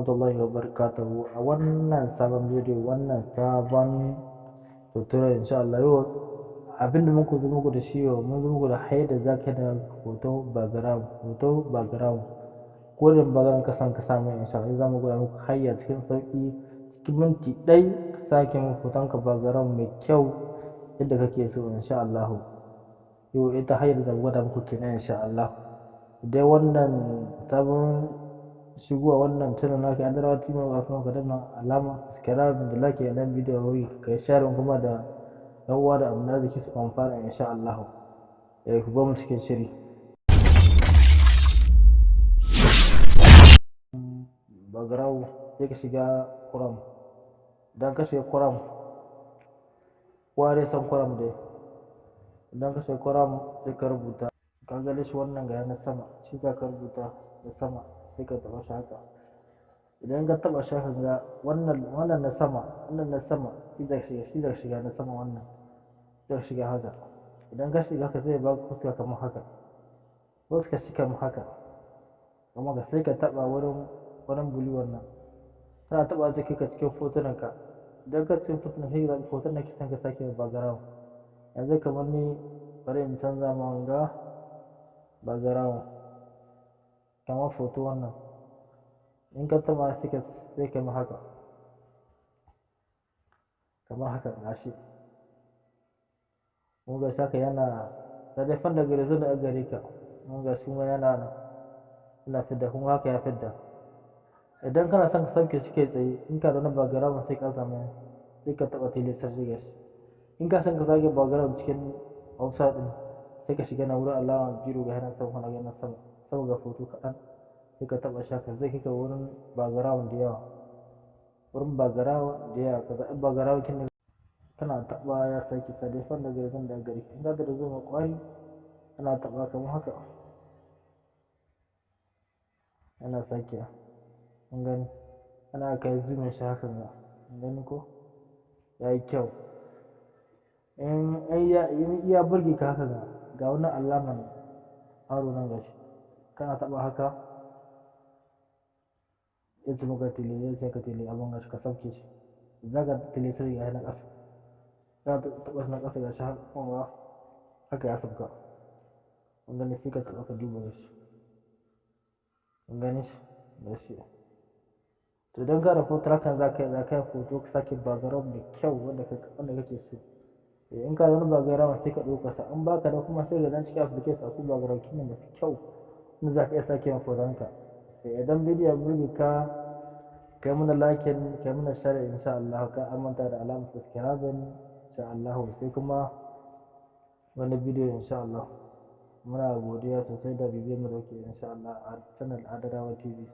Warahmatullahi wabarakatuhu. A wannan sabon bidiyo, wannan sabon tutorial, insha Allah yau abinda muka zo muku da shi, yau mun zo muku da yadda za ka da hoto background, hoto background ko da background ka san ka samu. Insha Allah za mu gwada muku hanya cikin sauki, cikin minti ɗai ka sake mun hoton ka background mai kyau yadda kake so. Insha Allah yau ita hanyar da gwada muku kenan, insha Allah. Idan wannan sabon shigowa wannan channel naka Adarawa TV ga kuma ka danna alama subscribe da like dan bidiyo wuri ka share kuma da yan uwa da abin arziki su amfana, insha Allah. Eh, ku ba mu cikin shiri. Background, sai ka shiga Chrome. Idan ka shiga Chrome, kowa dai san Chrome dai. Idan ka shiga Chrome, sai ka rubuta, ka ga shi wannan, ga na sama, shi za ka rubuta da sama, sai ka taɓa shi haka. Idan ka taɓa shi haka, ga wannan na sama, wannan na sama, shi za ka shiga, shi za ka shiga na sama, wannan za ka shiga haka. Idan ka shiga haka, zai baka fuska kamar haka, fuska shi kamar haka, kamar haka. Sai ka taɓa wurin blue wannan. Kana taɓa, zai kai ka cikin fotunan ka. Idan ka cikin fotunan, sai ka zaɓi hoton da kake son ka sake background. Yanzu kamar ni, bari in canza ma wanga background, kamar foto wannan. In ka taɓa, sai ka yi haka, kamar haka. Gashi mun ga haka yana sai dai fan daga rezo da gare ka. Mun ga shi ma yana yana fidda kuma haka ya fidda. Idan kana son ka sauke shi kai tsaye, in ka da wani background, sai ka samu, sai ka taɓa télécharger. Gashi in ka son ka sake background cikin website din, sai ka shiga na wurin alama biro, ga yana sama, kana ganin sama sama, ga foto kaɗan, sai ka taɓa shaka, zai kai ka wurin background da yawa, wurin background da yawa. Ka zaɓi background kin kana taɓa, ya sake sa dai fan daga rezon da gare. In ka da rezo mai ƙwari, kana taɓa kamar haka, yana sake. Kun gani, ana kai zoom shi hakan ga. Kun gani ko ya yi kyau? In iya burge ka haka, ga wani alaman arrow nan, gashi kana taɓa haka, ya ce maka tele, ya ce ka tele abin, gashi ka sauke shi. Za ka tele, sai ga na ƙasa, za ka taɓa shi na ƙasa, gashi haka haka ya sauka. Kun gani? Sai ka taɓa ka duba, gashi. Kun gani shi? Gashi. To, idan ka da foto hakan, za ka yi foto ka sake background mai kyau wanda kake so. In ka da wani background, sai ka ɗauka sa. In baka da kuma, sai ka dan cikin application akwai background kin masu kyau wanda za ka iya sake yin fotonka. Idan bidiyo ya burge ka, kai mana like, kai mana share, insha Allah. Ka amanta da alamar subscribe, insha Allah. Sai kuma wani bidiyo, insha Allah. Muna godiya sosai da bibiyar mu da kuke, insha Allah, a channel Adarawa TV.